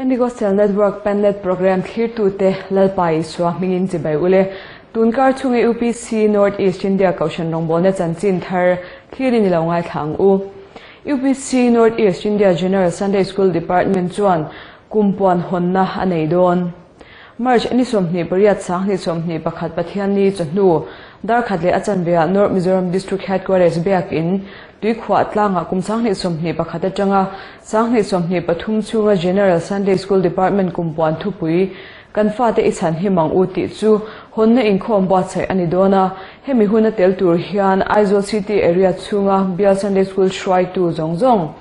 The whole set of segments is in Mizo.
Pentecostal Network Pennet Programme thlirtute Lalpa Isua hmingin chibai ule. Tunkar chhunga UPC North East India Kohhran rawngbawlna chanchin thar thlirin i lo ngaithla ang u. UPC North East India General Sunday School Department chuan kum puan hawnna a nei dawn. March ni 28 2021 Pathianni chawhnu darkhat leh a chanve ah North Mizoram District Headquarters biakin Tuikhuah tlangah kum 2021 atanga 2023 chhunga General Sunday School Department kum puan thupui Kan fate i chhan him ang u tih chu hawnna inkhawm buatsaih a ni dawn a, hemi huna tel tur hian Aizawl City area chhunga Bial Sunday School hruaitu zawng zawng,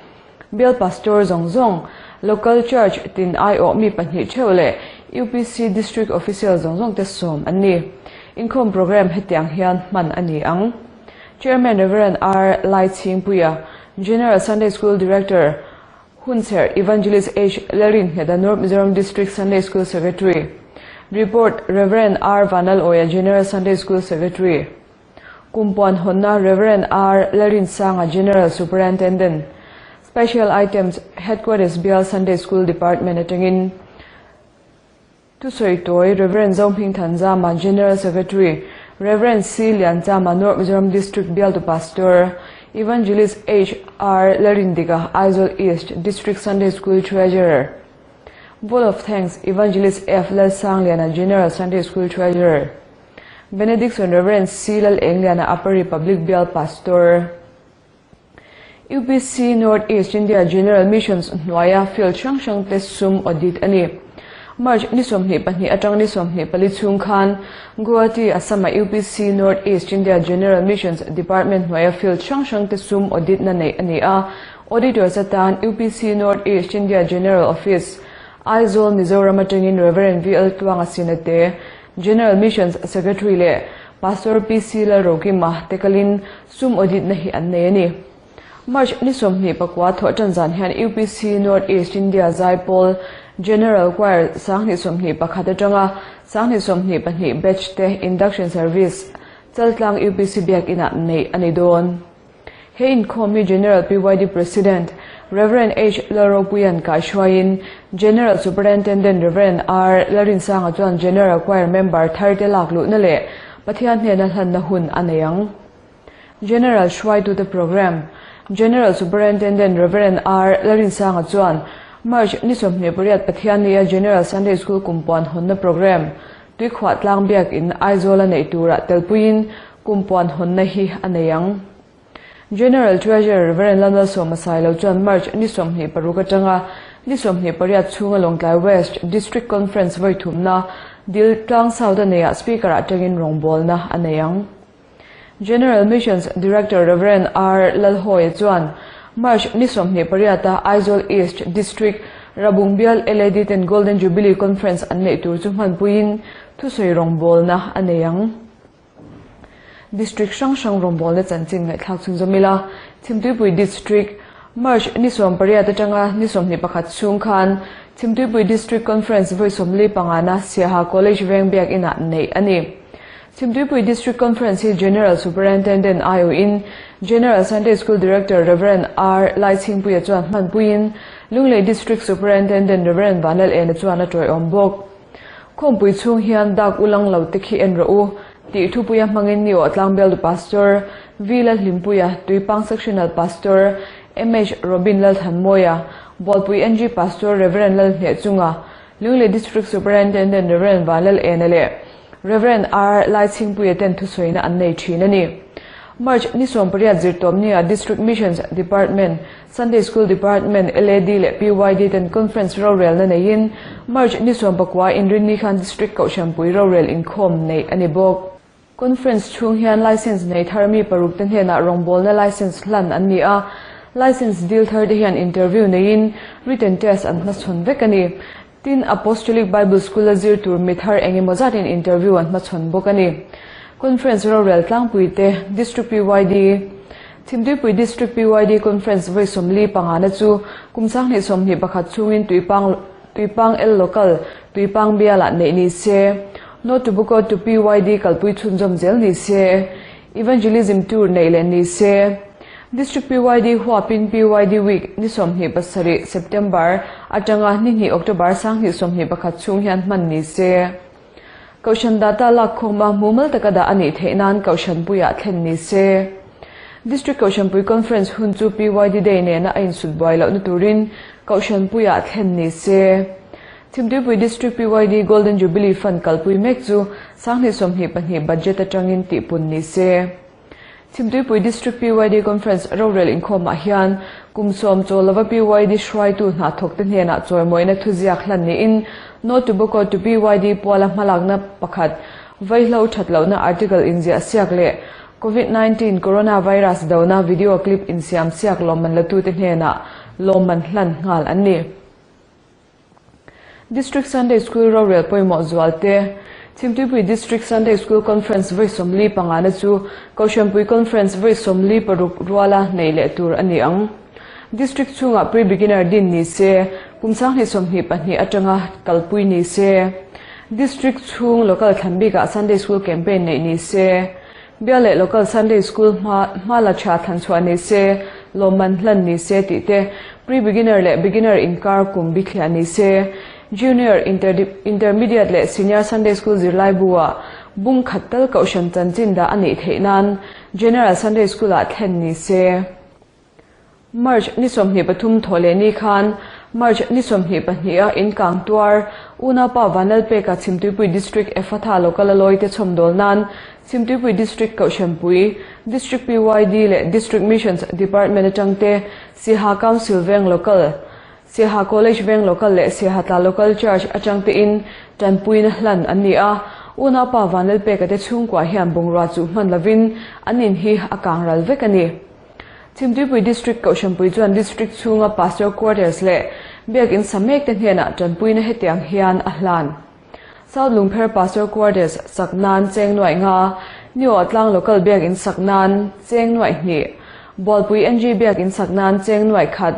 Bial Pastor zawng zawng, Local Church tin aiawh mi pahnih theuh leh UPC District Official zawng zawng te sawm an ni. Inkhawm programme hetiang hian hman a ni ang. Chairman Rev. R. Laichhingpuia, General Sunday School Director, Hunserh Evangelist H. Lalrinhmeta North Mizoram District Sunday School Secretary, Report Rev. R. Vanlalawia General Sunday School Secretary, Kumpuan hawnna Rev. R. Lalrinsanga General Superintendent, Special Items Headquarters Bial Sunday School Department atangin Thusawi tawi Rev. Zohming Thanzama General Secretary, Rev. C. Lianchama North Mizoram District Bialtu Pastor, Evangelist H. R. Lalrindika Aizawl East District Sunday School Treasurer, Vote of Thanks Evangelist F. Lalsangliana General Sunday School Treasurer, Benediction Rev. C. Lalengliana Upper Republic Bial Pastor. UPC North East India General Missions hnuaia field hrang hrang te sum audit a ni. March ni 22 atang ni 24 chhung khan Guwahati, Assam-a UPC North East India General Missions Department hnuaia field hrang hrang te sum audit na neih a ni a. Auditors atan UPC North East India General Office, Aizawl, Mizoram atangin Rev. VL Tluanga Sinate, General Missions Secretary leh Pastor PC Lalrokima te kalin sum audit na hi an nei a ni. March ni 24 thawh tan zan hian UPC North East India Zaipawl General Choir 2021 atanga 2022 batch te induction service Chaltlang UPC biakinah neih a ni dawn. He inkhawm hi General PYD President Rev. H. Lalropuia'n kaihhruaiin General Superintendent Rev. R. Lalrinsanga chuan General Choir member tharte lak luhna leh Pathian hnena hlanna hun a nei ang. General hruaitute Programme General Superintendent Rev. R. Lalrinsanga chuan March ni 28 Pathiannia General Sunday School kumpuan hawnna programme Tuikhuah tlang biakin Aizawl a neih turah telpuiin kumpuan hawnna hi a nei ang. General Treasurer Rev. Lalmalsawma Sailo chuan March ni 26 atanga ni 28 chhunga Lawngtlai West District Conference vawi thumna dil tlang South a neiah Speaker atangin rawngbawlna a nei ang. General Missions Director Rev. R. Lalhawia chuan March ni 28 a Aizawl East District Rabung Bial LAD ten Golden Jubilee Conference an neih tur chu hmanpuiin thusawi rawngbawlna a nei ang. District hrang hrang rawngbawlna chanchin ngaihthlak chhunzawm ila, Chhimtuipui District, March ni 18 atanga ni 21 chhung khan Chhimtuipui District Conference vawi 45 na Siaha College Veng Biakinah neih a ni. Chhimtuipui District Conference hi General Superintendent aiawhin General Sunday School Director Rev. R. Laichhingpuia chuan hmanpuiin Lunglei District Superintendent Rev. Vanlal Ena chuan a tawiawm bawk. Khawmpui chhung hian dak ulang lo te khi en rawh u tih thupuia hmangin ni aw Tlangbialtu Pastor V. Lalhlimpuia, Tuipang Sectional Pastor MH. Robin Lalthanmawia, Bualpui NG Pastor Rev. Lalhnehchunga, Lunglei District Superintendent Rev. Vanlal Ena leh Rev. R. Laichhingpuia ten thusawiina an nei thin a ni. March ni 18 zirtawpnia District Missions Department, Sunday School Department, LAD leh PYD ten Conference rorelna neiin March ni 19 inrinni khan District Kohhranpui rorel inkhawm neih a ni bawk. Conference chhung hian License nei thar mi paruk te hnenah rawngbawlna license hlan an ni a, license dil thar te hian interview neiin written test an hmachhawn vek a ni. Tin, Apostolic Bible School a zir tur mi thar eng emaw zatin interview an hmachhawn bawk a ni. Conference rorel tlangpui te, District PYD, Thimtuipui District PYD Conference vawi 45 na chu kum 2021 chhungin Tuipang Tuipang L Local, Tuipang bialah neih ni se, No Tobacco to PYD kalpui chhunzawm zel ni se, Evangelism Tour neih leh ni se. District PYD huapin PYD Week ni 27 September atanga ni hnih October 2021 chhung hian hman ni se. Kohhran data lakkhawma mumal taka dah a nih theih nan Kohhran puiah thlen ni se. District Kohhranpui Conference hun chu PYD Day nena a insut buai lohna turin Kohhran puiah thlen ni se. Chhimtuipui District PYD Golden Jubilee Fund kalpui mek chu 2022 budget atangin tihpun ni se. Chhimtuipui District PYD Conference rorel inkhawmah hian kum sawm chaw lova PYD hruaitu hna thawkte hnenah chawimawina thuziak hlan niin No Tobacco to PYD puala hmalakna pakhat vaihlo that lohna article inziah siak leh Covid 19 Coronavirus dona video clip insiam siak lawmman latute hnenah lawmman hlan nghal an ni. District Sunday School rorel pawimawh zualte Chhimtuipui District Sunday School Conference vawi 45 na chu Kohhranpui Conference vawi 46 ruala nei leh tur a ni ang. District chhungah pre-beginner din ni se, kum 2022 atanga kalpui ni se. District chhung local thlan bikah Sunday School campaign neih ni se. Bial leh local Sunday School hma hma la tha thlan chhuah ni se, lawmman hlan ni se tih te, pre-beginner leh beginner inkar kum bithliah ni se, junior, intermediate leh senior Sunday School zirlai bu-ah bung khat tal kohhran chanchin dah a nih theih nan General Sunday School-ah thlen ni se. March ni 23 thaw leh ni khan March ni 22 a inkang tuar unaupa Vanlalpeka Chhimtuipui District Ephatha Local a lawite chhawmdawl nan Chhimtuipui District Kohhranpui, District PYD leh District Missions Department atangte Siaha Council Veng Local, Siaha College Veng Local leh Siahatla Local Church atangtein tanpuina hlan an ni a. Unaupa Vanlalpeka te chhungkua hian bungrua chu hman lovin an in hi a kang ral vek a ni. Chhimtuipui District Kohhranpui chuan District chhunga Pastor Quarters leh Biak in sa mek te hnenah tanpuina hetiang hian a hlan. South Lungpher Pastor Quarters sak nan cheng nuaih nga, Niawh Tlang Local Biak in sak nan cheng nuaih hnih, Bualpui NG Biak in sak nan cheng nuaih khat,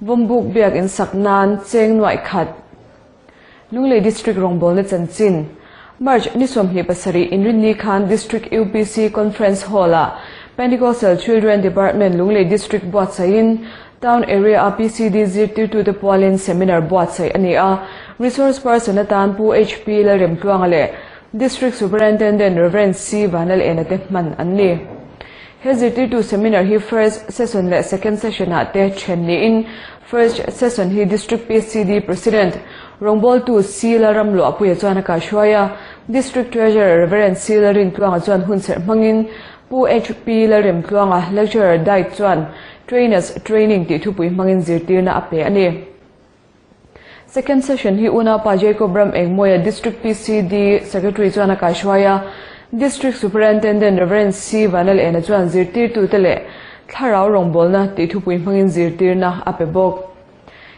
Vawmbuk Biak in sak nan cheng nuaih khat. Lunglei District rawngbawlna chanchin March ni 27 inrinni khan District UPC Conference Hall-ah Pentecostal Children Department Lunglei District buatsaihin Town Area-a PCD zirtirtute pualin seminar buatsaih a ni a. Resource person atan Pu HP Lalremtluanga leh District Superintendent Rev. C Vanlalena te hman an ni. He zirtirtu seminar hi first session leh second session-ah te then niin first session hi District PCD President rawngbawltu C Lalramluahpuia chuan a kaihruai a, District Treasurer Rev. C Lalrintluanga chuan hunserh hmangin Pu HP Lalremtluanga Lecturer Diet chuan Trainers Training tih thupui hmangin zirtirna a pe a ni. Second session hi unaupa Jacob Ram Engmawia District PCD Secretary chuan a kaihruai a, District Superintendent Rev. C Vanlalena chuan zirtirtute leh thlarau rawngbawlna tih thupui hmangin zirtirna a pe bawk.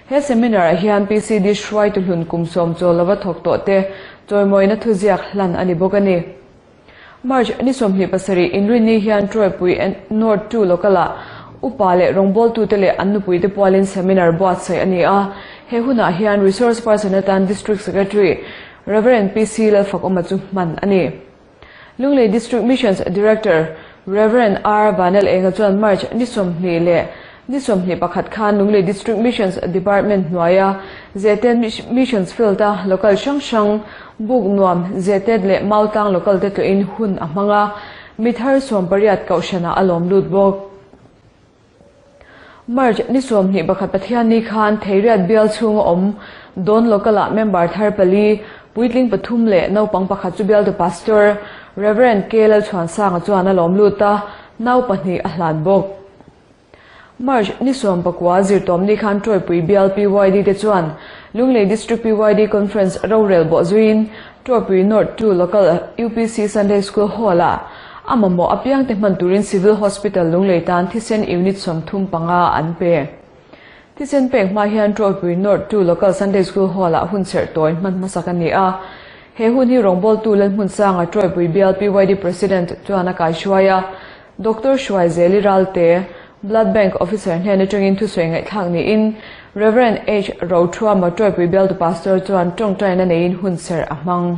He seminar-ah hian PCD hruaitu hlun kum sawm chawl lova thawk tawh te chawimawina thuziak hlan a ni bawk a ni. March ni 27 inrinni hian Troypui North 2 Local-ah upa leh rawngbawltute leh an nupuite pualin seminar buatsaih a ni a. He hunah hian resource person atan District Secretary Rev. PC Lalfakawma chu hman a ni. Lunglei District Missions Director Rev. R Vanel Enga chuan March ni 20 leh ni 21 khan Lunglei District Missions Department hnuaia Zeten Missions Field-a local hrang hrang Buk nuam Zetet leh Mautlang local te tlawhin hun a hmang a, mi thar 18 kohhranah a lawm lut bawk. March ni 21 Pathianni khan Theiriat bial chhunga awm Dawn Local-ah member thar pali, puitling pathum leh naupang pakhat chu bialtu Pastor Rev. K Lalchhuansanga chuan a lawm lut a, nau pahnih a hlan bawk. March ni 19 zirtawmni khan Troypui bial PYD te chuan Lunglei District PYD Conference rorel bawh zuiin Troypui North 2 Local UPC Sunday School Hall-ah a mamawh apiangte hman turin Civil Hospital Lunglei tan thisen unit 35 an pe. Thisen pek hma hian Troypui North 2 Local Sunday School Hall-ah hun serh tawi hman hmasak a ni a. He hun hi rawngbawltu Lalhmunsanga Troypui bial PYD President chuan a kaihruai a. Doctor Hruaizeli Ralte, Blood Bank Officer hnen atangin thusawi ngaihthlak niin Rev. H Rothuama Troypui bialtu Pastor chuan tawngtaina neiin hun serh a hmang.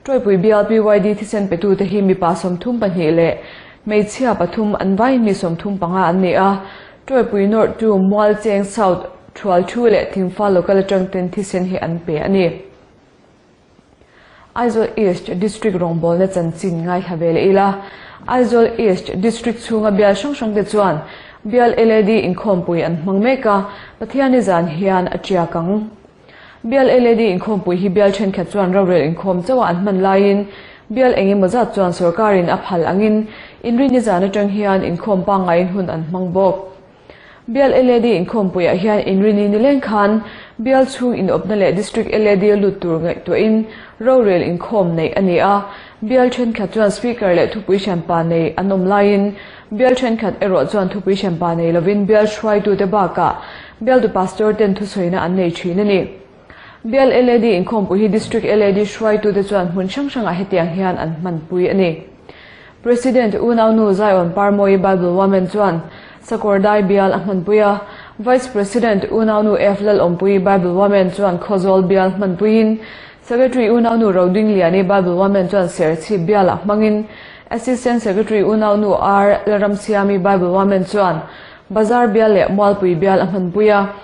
Troypui bial PYD thisen petute hi mipa 32 leh Hmeichhia pathum an vaiin mi 35 an ni a, Tawipui North tu Mualcheng South Thualthu leh Thingfa Local atang ten thisen hi an pe a ni. Aizawl East District rawngbawlna chanchin ngaithla ve leh ila, Aizawl East District chhunga bial hrang hrang te chuan bial LAD inkhawmpui an hmang mek a, Pathiani zan hian a tiak ang. Bial LAD inkhawmpui hi bial thenkhat chuan rorel inkhawm chauha an hman laiin bial eng emaw zat chuan sorkarin a phal angin inrinni zan atang hian inkhawm pangngaiin hun an hmang bawk. Bial LAD inkhawmpuiah hian inrini nileng khan bial chhung inawpna leh District LAD lut tur ngaihtuahin rorel inkhawm neih a ni a. Bial thenkhat chuan Speaker leh thupui hranpa nei an awm laiin bial thenkhat erawh chuan thupui hranpa nei lovin bial hruaitute bakah bialtu Pastor ten thusawiina an nei thin a ni. Bial LAD inkhawmpui hi District LAD hruaitute chuan hmun hrang hrangah hetiang hian an hmanpui a ni. President unaunu Zion Parmawi Bible Woman chuan Sakawrdai bial a hmanpui a, Vice President unaunu F Lalawmpuii Bible Woman chuan Khawzawl bial hmanpuiin, Secretary unaunu Rodingliani Bible Woman chuan Serchhip bialah hmangin, Assistant Secretary unaunu R Lalramsiami Bible Woman chuan Bazar bial leh Mualpui bial a hmanpui a.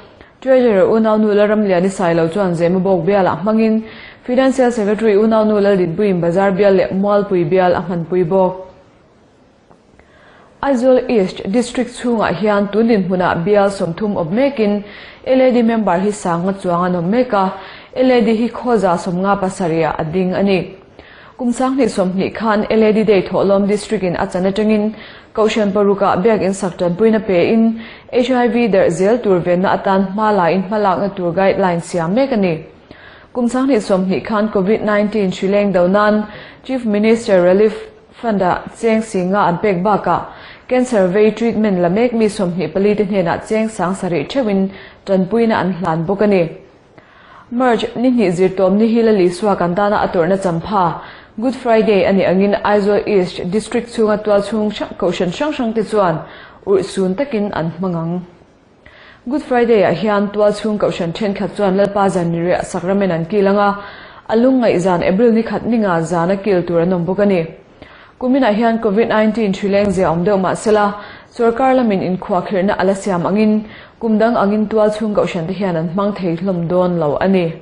Treasurer unaunu Lalramliani Sailo chuan Zemabawk bialah hmangin Financial Secretary unaunu Laldinpuiin Bazar bial leh Mualpui bial a hmanpui bawk. Aizawl East District chhungah hian tun dinhmunah bial 30 awm mekin LAD member hi sanga chuang an awm mek a, LAD hi khawza 57 ah a ding a ni. Kum 2020 khan LAD Day thawhlawm District in a chan atangin Kohhran parukah biakin sak tanpuina pe in HIV darh zel tur venna atan hma la in hmalakna tur guideline siam mek a ni. Kum 2020 khan COVID-19 hri leng do nan Chief Minister Relief Fund ah cheng singa an pek bakah cancer vei treatment la mek mi 24 te hnenah cheng 7000 theuhin tanpuina an hlan bawk a ni. March ni hnih zirtawm ni hi Lali Suak an tana a tawrhna champha Good Friday a nih angin Aizawl East District chhunga tual chhung kohhran hrang hrang te chuan urhsun takin an hmang ang. Good Friday ah hian tual chhung kohhran thenkhat chuan Lalpa zan ni riah sakramen an kil anga, a lungngaih zan April ni khat ninga zana kil tur an awm bawk a ni. Kuminah hian Covid-19 hri leng zia awm deuh mah sela, sorkar lamin inkhuahkhirhna a la siam angin kum dang angin tual chhung kohhran te hian an hmang thei hlawm dawn lo a ni.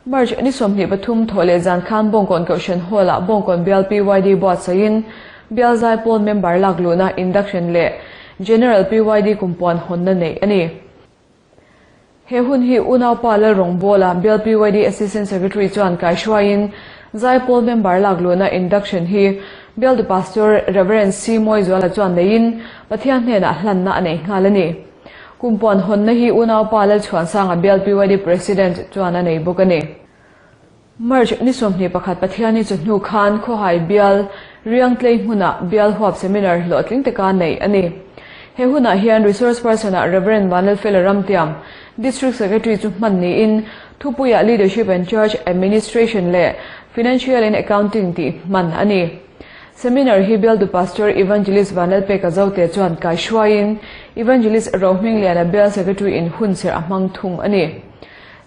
March ni 23 thawh leh zan khan Bawngkawn Kohhran Hall-ah Bawngkawn Bial PYD buatsaihin Bial Zaipawl member lak luhna induction leh General PYD kumpuan hawnna neih a ni. He hun hi unaupa Lalrawngbawla Bial PYD Assistant Secretary chuan kaihruaiin Zaipawl member lak luhna induction hi Bialtu Pastor Rev. C. Mawizuala chuan neiin Pathian hnenah hlanna a nei nghal a ni. Kumpuan hawnna hi unaupa Lalchhuansanga Bial PYD President chuan a nei bawk a ni. March ni 21 Pathiani chu hnu khan Khawhai Bial Riangtlei hmunah Bial Huap Seminar hlawhtling taka nei a ni. He hunah hian Resource Person-ah Rev. Vanlalfela Ramtiam, District Secretary chu hman niin Thupuiah Leadership and Church Administration leh Financial and Accounting tih hman a ni. Seminar hi Bialtu Pastor Evangelist Vanlalpeka Zote chuan kaihruaiin Evangelist Rohmingliana Bial Secretary in hunserh a hmang thung a ni.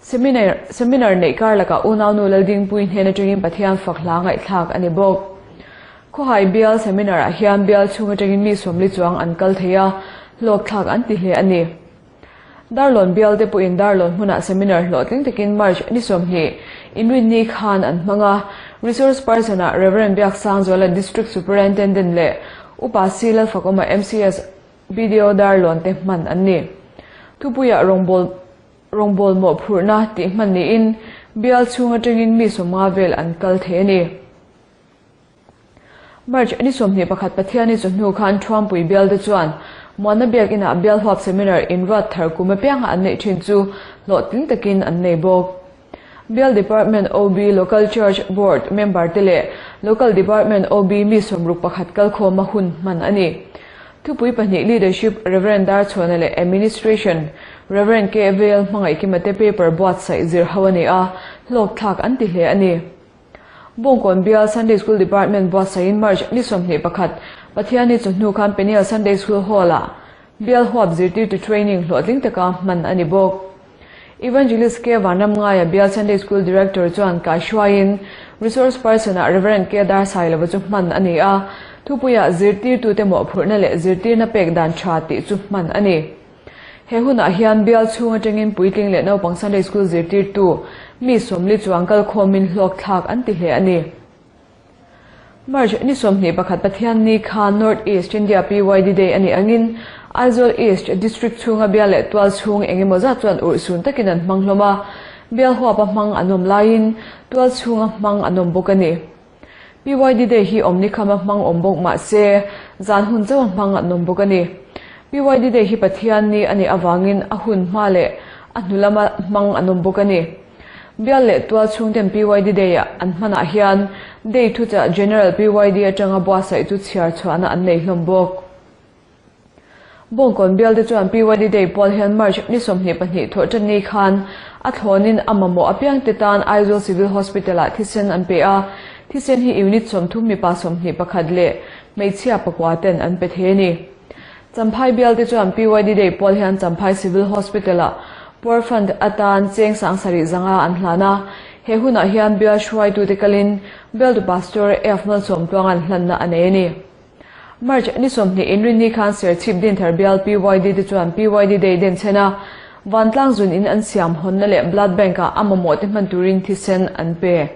Seminar Seminar neih kar lakah unaunu Laldingpui hnen atangin Pathian fak hla ngaihthlak a ni bawk. Khawhai Bial Seminar ah hian bial chhung atangin mi 40 chuang an kal thei a, hlawkthlak an ti hle a ni. Darlawn Bial te pawhin Darlawn hmunah seminar hlawhtling takin March ni 20 inrinni khan an hmang a, Resource Person ah Rev. Biaksangzuala District Superintendent leh Upa C Lalfakawma MCS BDO Darlawn te hman an ni. Thupuiah rawngbawlh Rawngbâwl mawhphurhna tih hman niin bial chhung atangin mi 50 vel an kal thei a ni. March ni 21 Pathiani chu hnu khan Thuampui bial te chuan Muanna Biakinah bial huap seminar inruat thar kum apianga an neih thin chu hlawhtling takin an nei bawk. Bial Department OB Local Church Board member te leh Local Department OB mi 61 kalkhawma hun hman a ni. Thupui pahnih Leadership Rev. Darchhuana leh Administration Rev. K. Vel hmangaihkima te paper buatsaih zir ho a ni a, hlawkthlak an ti hle a ni. Bawngkawn Bial Sunday School Department buatsaihin March ni 21 Pathianni chu hnu khan Peniel Sunday School Hall-ah Bial huap zirtirtu training hlawhtling taka hman a ni bawk. Evangelist K Vanramngaia Bial Sunday School Director chuan kaihruaiin Resource Person-ah Rev. K Darsailova chu hman a ni a, thupuiah zirtirtute mawhphurhna leh zirtirna pek dan tha tih chu hman a ni. He hunah hian bial chhung atangin puitling leh naupang Sunday School zirtirtu mi sawmli chuang kalkhawmin hlawkthlak an ti hle a ni. March ni 21 Pathianni khan North East India PYD Day a nih angin Aizawl East District chhunga bial leh tual chhung eng emaw zat chuan urhsun takin an hmang hlawm a, bial huapa hmang an awm laiin tual chhunga hmang an awm bawk a ni. PYD Day hi awmni khama hmang awm bawk mah se zan hun chauha hmang an awm bawk a ni. PYD Day hi Pathianni a nih avangin a hun hma leh a hnu lama hmang an awm bawk a ni. Bial leh tual chhungten PYD Day ah an hmanah hian Day thuchah General PYD atanga buatsaih chu chhiar chhuahna an nei hlawm bawk. Bawngkawn bialte chuan PYD Day pual hian March ni 22 thawhtanni khan a thlawnin a mamawh apiangte tan Aizawl Civil Hospital-ah thisen an pe a, thisen hi unit 30 mipa 21 leh hmeichhia pakua ten an pe thei a ni. Champhai bialte chuan PYD Day pual hian Champhai Civil Hospital-ah Poor Fund atan cheng 7000 an hlan a, he hunah hian bial hruaitute kalin bialtu Pastor F Malsawmtluanga'n hlanna a nei a ni. March ni 20 inrinni khan Serchhip Dinthar bial PYD te chuan PYD Day denchhen a, vantlang zun in an siam hawnna leh Blood Bank-ah a mamawh te hman turin thisen an pe.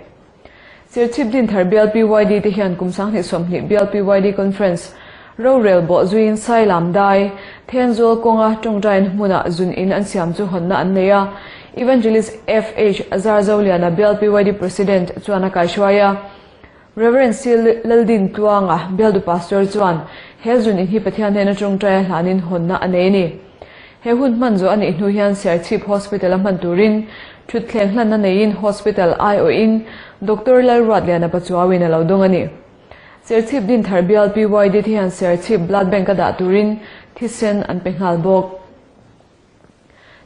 Serchhip Dinthar bial PYD te hian kum 2020 bial PYD Conference rorel bawh zuiin Sailam dai, Thenzawl kawnga tawngtaina hmunah zun in an siam chu hawnna an nei a. Evangelist FH Zarzoliana bial PYD President chuan a kaihruai a. Rev. C Laldin Tluanga bialtu Pastor chuan he zun in hi Pathian hnena tawngtaia hlanin hawnna a nei a ni. He hun hman zawh a nih hnu hian Serchhip Hospital a hman turin thutthleng hlanna neiin Hospital aiawhin Doctor Lalruatliana Pachuauin a lo dawng a ni. Serchhip Dinthar bial PYD te hian Serchhip Blood Bank a dah turin thisen an pe nghal bawk.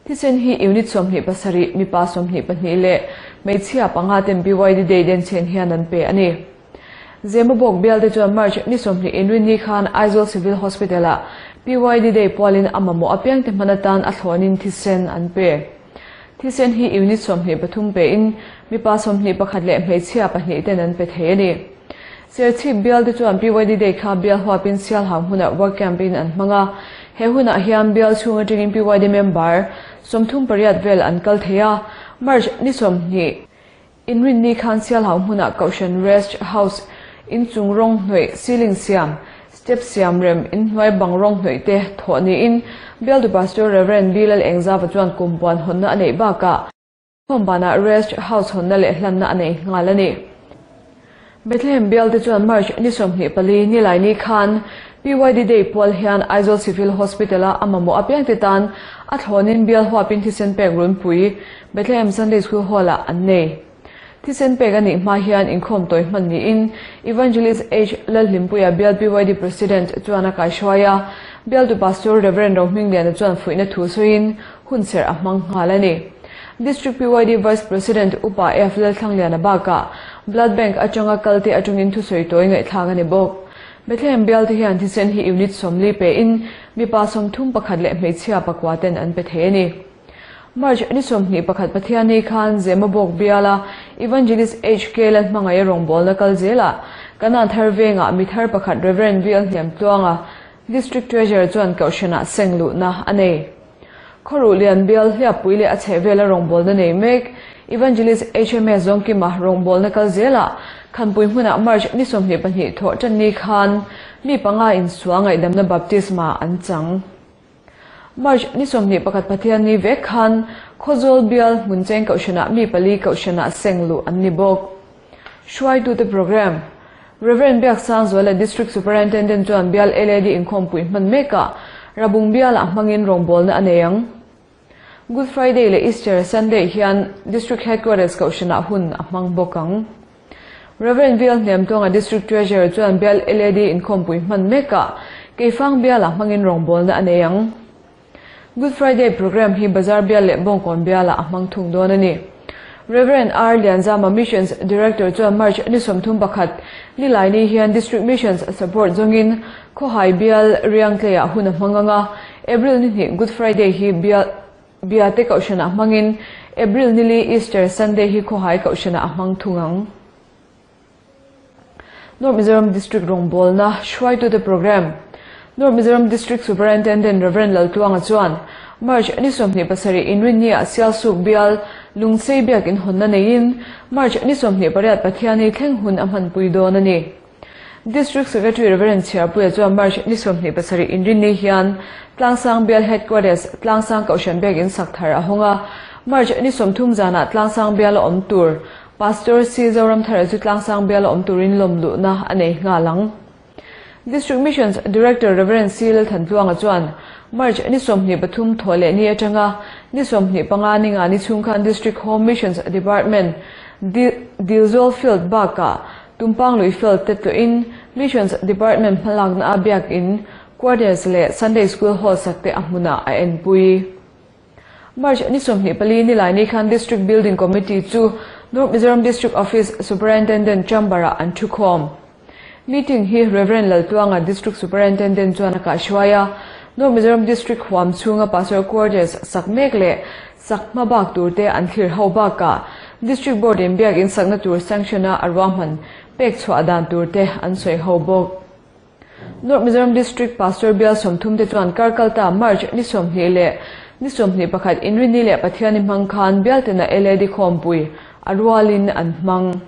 Thisen hi unit 27, mipa 22 leh hmeichhia panga ten PYD Day denchhen hian an pe a ni. Zemabawk bialte chuan March ni 20 inrinni khan Aizawl Civil Hospital-ah PYD Day pualin a mamawh apiangte hman atan a thlawnin thisen an pe. Thisen hi unit 23 pein mipa 21 leh hmeichhia pahnih ten an pe thei a ni. Serchhip bialte chuan PYD Day kha bial huapin Sialhau hmunah work camp in an hmang a, he hunah hian bial chhung atangin PYD member 38 vel an kal thei a, March ni 20 Inrinni khan Sialhau hmunah Kohhran Rest House inchung rawng hnawih, ceiling siam, step siam rem, inhnuai bang rawng hnawih te thawh niin Bialtu Pastor Rev. B Lal Engzava chuan kum puan hawnna a neih bakah Khawmbanah Rest House hawnna leh hlanna a nei nghal a ni. Bethlehem bialte chuan March ni 24 Nilaini khan PYD Day pual hian Aizawl Civil Hospital-a a mamawh apiangte tan a thlawnin bial huapin thisen pek runpui Bethlehem Sunday School Hall-ah an nei. Thisen pek a nih hma hian inkhawm tawi hman niin Evangelist H Lalhlimpuia bial PYD President chuan a kaihruai a, bialtu Pastor Rev Rohmingliana chuan fuihna thu sawiin hunserh a hmang nghal a ni. District PYD Vice President Upa F Lalthlangliana bakah Blood Bank atanga kalte atangin thusawi tawi ngaihthlak a ni bawk. Bethlehem bialte hian thisen hi unit 40 pein mipa 31 leh hmeichhia pakua ten an pe thei a ni. March ni 21 Pathianni khan Zemabawk biala Evangelist HK Lalhmangaih rawngbawlna kal zelah Kanan thar vengah mi thar pakhat Rev V L Hniamtluanga District Treasurer chuan Kohhranah seng luhna a nei. Khawruh lian bial hliappui leh a chhehvela rawngbawlna nei mek Evangelist HMS Zawngkima rawngbawlna kal zelah Khanpui hmunah March ni 22 thawh tanni khan mi panga insual ngaihdamna baptisma an chang. March ni 21 Pathianni vek khan Khawzawl bial hmun cheng Kohhranah mi pali Kohhranah seng luh an ni bawk. Hruaitute program Rev. Biaksangzuala District Superintendent chuan bial LAD inkhawmpui hman mekah Rabung bialah hmangin rawngbawlna a nei ang. Good Friday leh Easter Sunday hian District Headquarters Kohhranah hun a hmang bawk ang. Rev. V L Hniamtluanga District Treasurer chuan bial LAD inkhawmpui hman mekah Keifang bialah hmangin rawngbawlna a nei ang. Good Friday program hi Bazar bial leh Bawngkawn bialah a hmang thung dawn a ni. Rev. R Lianzama Missions Director chuan March ni 31 Nilaini hian District Missions Support zawngin Khawhai bial Riangtleiah hun a hmang ang a, April ni hnih Good Friday hi bial. Biate Kohhranah hmangin April nili Easter Sunday hi Khawhai Kohhranah a hmang thung ang. North Mizoram District rawngbawlna hruaitute programme North Mizoram District Superintendent Rev Laltluanga chuan March ni 27 Inrinni-ah Sialsuk bial Lungsei biak inhawnna neiin March ni 28 Pathiani thleng hun a hmanpui dawn a ni. District Secretary Rev Chhiarpuia chuan March ni 27 Inrinni hian Tlangsang Bial Headquarters, Tlangsang Kohhran Biak In sak thar a hawng a. March ni 30 zanah Tlangsang Biala awm tur Pastor C Zoramthara chu Tlangsang Biala awm turin lawm luhna a nei nghal ang. District Missions Director Rev C Lalthantluanga chuan March ni 23 thawh leh ni atanga ni 25 ni nga ni chhung khan District Home Missions Department Dilzawl Field bakah Tumpang lui field te tlawhin Missions Department hmalakna a biakin Quarters leh Sunday School Hall sak te a hmunah a enpui. March ni 24 nilaini khan District Building Committee chu North Mizoram District Office Superintendent Chamber-ah an thukhawm. Meeting hi Rev. Laltluanga District Superintendent chuan a kaihhruai a, North Mizoram District huam chhunga Pastor Quarters sak mek leh sak hma bak tur te an thlir ho bakah District Board in biak in sakna tur sanction a a ruahman pek chhuah dan tur te an sawi ho bawk. North Mizoram District Pastor Bial 30 te chuan kar kalta March ni 20 leh ni 21 Inrinni leh Pathiani hmang khan bialtena LAD khawmpui a rualin an hmang.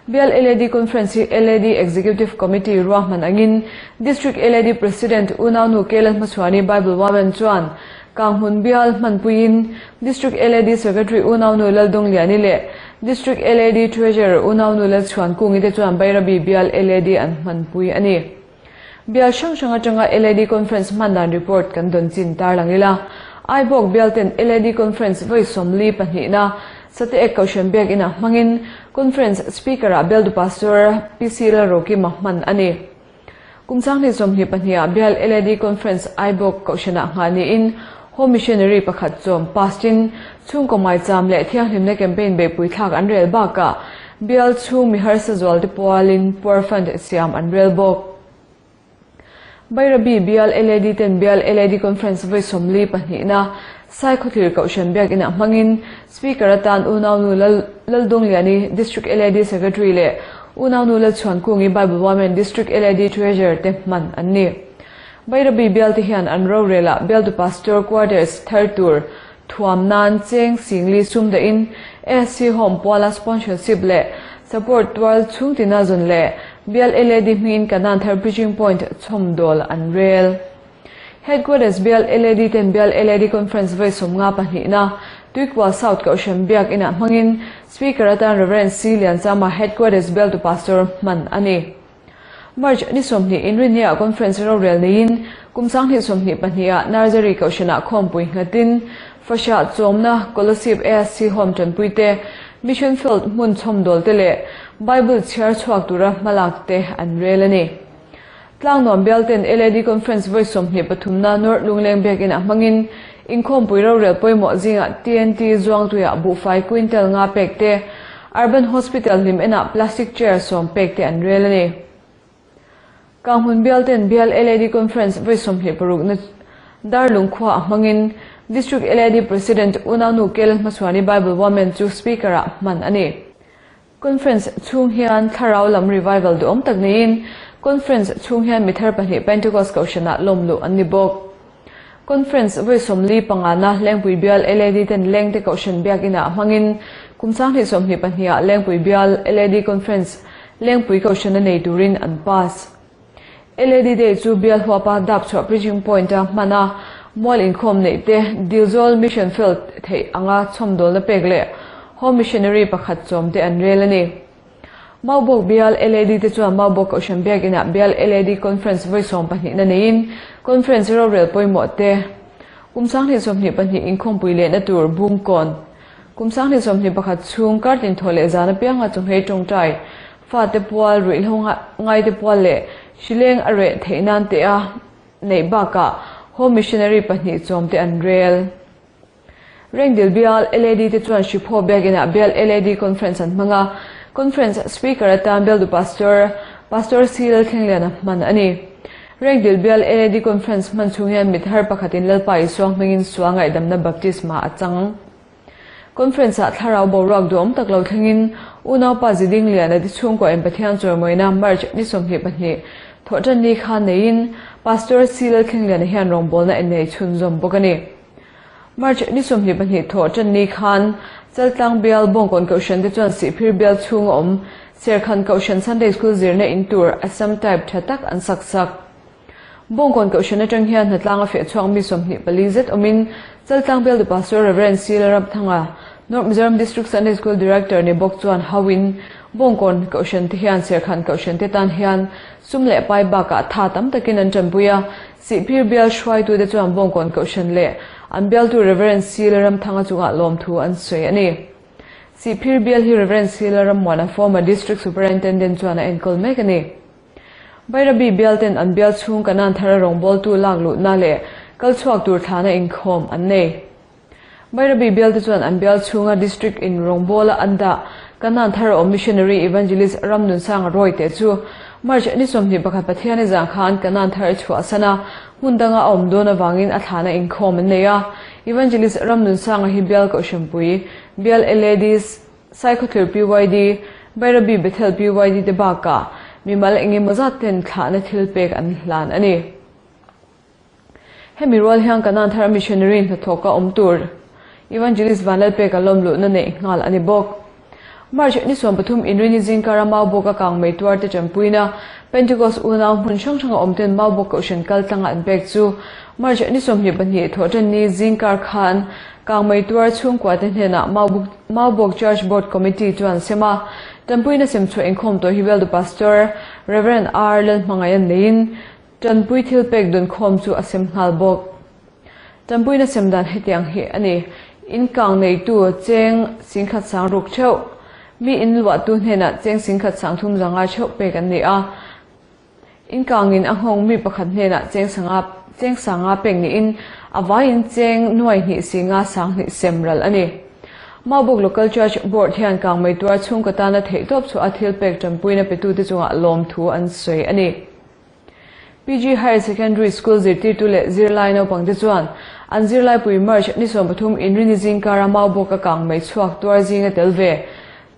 Bial LAD Conference hi LAD Executive Committee ruahman angin District LAD President Unaunu Kelal Hmachhuani Bible Wamen chuan Kanghmun Bial hmanpuiin District LAD Secretary Unaunu Laldongliani leh District LAD Treasurer Unaunu Lalchhuankungi te chuan Bairabi Bial LAD an hmanpui a ni. Bial hrang hrang atanga LAD Conference hman dan report kan dawn chin tarlang ila. Aibawk bial ten LAD Conference vawi 42na Sate Ek Kohhran biak inah hmangin Conference Speaker ah Bialtu Pastor PC Lalrokima hman a ni. Kum 2022 ah bial LAD Conference Aibawk Kohhranah nghah niin Home Missionary pakhat chawm pastin chhungkaw maicham leh thianghlimna campaign beihpui thlak an rel bakah bial chhung mi harsa zual te pualin Poor Fund siam an rel bawk. Bairabi bial LAD ten bial LAD Conference vawi 42na Saikhawthlir Kohhran biak inah hmangin Speaker atan Unaunu Laldongliani District LAD Secretary leh Unaunu Lalchhuankungi Bible Women District LAD Treasurer te hman an ni. Bairabi bial te hian an rorelah bialtu Pastor Quarters thar tur thuam nan cheng singli sum dahin ASC Home puala sponsorship leh support tual chhung tina zawn leh bial LAD hmingin kanan thar preaching point chhawm dawl an rel. Headquarters bial LAD ten bial LAD Conference vawi 52na Tuikual South Kohhran biak inah hmangin Speaker atan Rev C Lianchama Headquarters bialtu Pastor hman a ni. March ni 20 Inrinnia Conference rorel neiin kum 2022 ah Nursery Kohhranah khawmpui nghatin Fasha chawmna Kolasib ASC Home tanpui te Mission Field hmun chhawm dawl te leh Bible chhiar chhuak tura hmalak te an rel a ni. Tlangnuam bial ten LAD Conference vawi 23na North Lungleng biak inah hmangin inkhawmpui rorel pawimawh zingah TNT zuangtuiah buhfai quintal nga pek te Urban Hospital hlim enah plastic chair sawm pek te an rel a ni. Kanghmun bial ten bial LAD Conference vawi 26na Darlung khua a hmangin District LAD President Unaunu Kel Hmachhuani Bible Women chu Speaker ah hman a ni. Conference chhung hian thlarau lam revival duhawm tak niin Conference chhung hian mi thar pahnih Pentecost Kohhranah lawm luh an ni bawk. Conference vawi 45na Lengpui bial LAD ten Lengte Kohhran biak inah hmangin kum 2022 ah Lengpui bial LAD Conference Lengpui Kohhrana nei turin an pass. LAD Day chu bial huapa dap chhuah preaching point a hman a, mual inkhawm neih te, Dilzawl Mission Field theih anga chhawmdawlna pek leh Home Missionary pakhat chawm te an rel a ni. Maubawk bial LAD te chuan Maubawk Kohhran biak inah bial LAD Conference vawi 12na neiin Conference rorel pawimawh te kum 2022 inkhawmpui lehna tur Bungkawn kum 2021 chhung kartin thaw leh zan apianga chawhmei tawngtai fa te pual ruihhlo ngai te pual leh hrileng a reh theih nan te a neih bakah Home Missionary pahnih chawm te an rel. Rengdil bial LAD te chuan Hriphaw biak inah bial LAD Conference an hmang a, Conference Speaker atan bialtu Pastor Pastor C Lalthlengliana hman a ni. Rengdil bial LAD Conference hman chhung hian mithar pakhatin Lalpa Isua hmingin sual ngaihdamna baptisma a chang. Conference-ah thlarau boruak duhawm tak lo thlengin unaupa Ziding Liana te chhungkaw in Pathian chawimawina March ni 22 thawhṭan ni khan neiin Pastor C Lalthlengliana hian rawngbawlna en nei chhunzawm bawk a ni. March ni 22 thawhṭan ni khan Chaltlang bial Bawngkawn Kohhran te chuan Sihphir bial chhunga awm Serkhan Kohhran Sunday School zirna in tur Assam type tha tak an sak sak. Bawngkawn Kohhran atang hian hnatlang a feh chhuak mi 24 zet awmin Chaltlang bial tu Pastor Rev. C Lalramthanga, North Mizoram District Sunday School Director ni bawk chuan hauin Bawngkawn Kohhran te hian Serkhan Kohhran te tan hian sum leh pai bakah tha tam takin an tanpui a, Sihphir bial hruaitute chuan Bawngkawn Kohhran leh an bialtu Rev. C Lalramthanga chungah lawmthu an sawi a ni. Sihphir bial hi Rev. C Lalrammuana former District Superintendent chuan a enkawl mek a ni. Bairabi bial ten an bial chhung kanan thara rawngbawltu lak luhna leh kal chhuak tur thlana inkhawm an nei. Bairabi bial te chuan an bial chhunga District in rawngbawla an dah kanan thara awm Missionary Evangelist Ramnunsanga Rawite chu March ni 21 Pathiani zan khan kanan thar chhuahsan a, hmun danga a awm dawn avangin a thlana inkhawm an nei a. Evangelist Ramnunsanga hi bial Kohhranpui, bial LADs, Saikhawthlir PYD, Bairabi Bethel PYD te bakah mimal engemaw zat ten thlahna thil pek an hlan a ni. Hemi rual hian Kanan thar missionary hnathawka awm tur Evangelist Vanlalpeka lawmluhna neih nghal a ni bawk. March ni 13 Inrini zingkara Maubawk a kang mai tuar te tanpuina Pentecost unau hmun hrang hranga awm ten Maubawk Kohhran kal tlanga an pek chu March ni 22 thawhtanni zingkar khan kang mai tuar chhungkua te hnenah Maubawk Church Board Committee chuan sem a, tanpuina sem chhuah inkhawm tawh hi Bialdu Pastor Rev. R Lalhmangaian neiin tanpui thil pek dun khawm chu a sem nghal bawk. Tanpuina sem dan hetiang hi a ni, In kang neitu cheng singkhat sang ruk theuh, mi in luahtu hnenah cheng singkhat sang thum zanga theuh pek an ni a, In kangin a nghawng mi pakhat hnenah cheng sanga cheng sanga pek niin a vaiin cheng nuai hnih singa sang hnih sem ral a ni. Maubawk Local Church Board hian kang mai tuar chhungkaw tana theihtawp chu a thil pek tanpuina petute chungah lawmthu an sawi a ni. PG Higher Secondary School zirtirtu leh zirlai naupangte chuan an zirlaipui March ni 13 Inrini zingkara Maubawka kang mai chhuak tuar zinga tel ve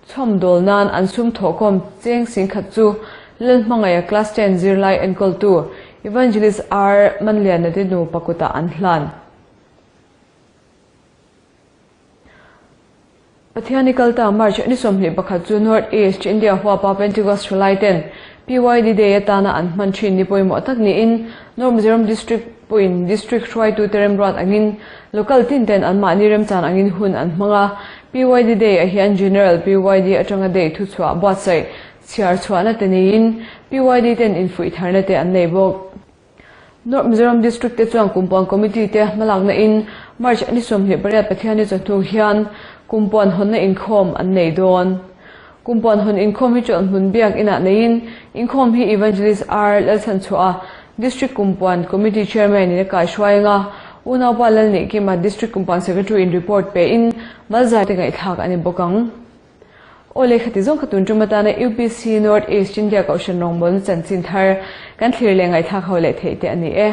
Chhawmdawl nan an sum thawhkhawm cheng singkhat chu Lalhmangaia Class Ten zirlai enkawltu Evangelist R Manliana te nupa kutah an hlan. Pathiani kalta March ni 21 chu North East India huapa Pentecost thalai ten PYD Day atana an hman thin ni pawimawh tak niin North Mizoram District pawhin District hruaitute remruat angin Local tin ten anmahni remchan angin hun an hmang a, PYD Day ah hian General PYD atanga Day thuchhuah buatsaih chhiar chhuahna te neiin PYD ten infuih tharna te an nei bawk. North Mizoram District te chuan Kumpuan Committee te hmalakna in March ni 28 Pathianni chawhnu hian Kumpuan hawnna inkhawm an nei dawn. Kumpuan hawn inkhawm hi chawlhhmun biak inah neiin inkhawm hi Evangelist R Lalchhanchhuah District Kumpuan Committee Chairman in a kaihruai anga Unaupa Lalnihkima District Kumpuan Secretary in report pe in malzai te ngaihthlak a ni bawk ang. Aw lehkha ti zawng kha tun tum atana UPC North East India Kohhran rawngbawlna chanchin thar kan thlir leh ngaihthlak ho leh theih te a ni e.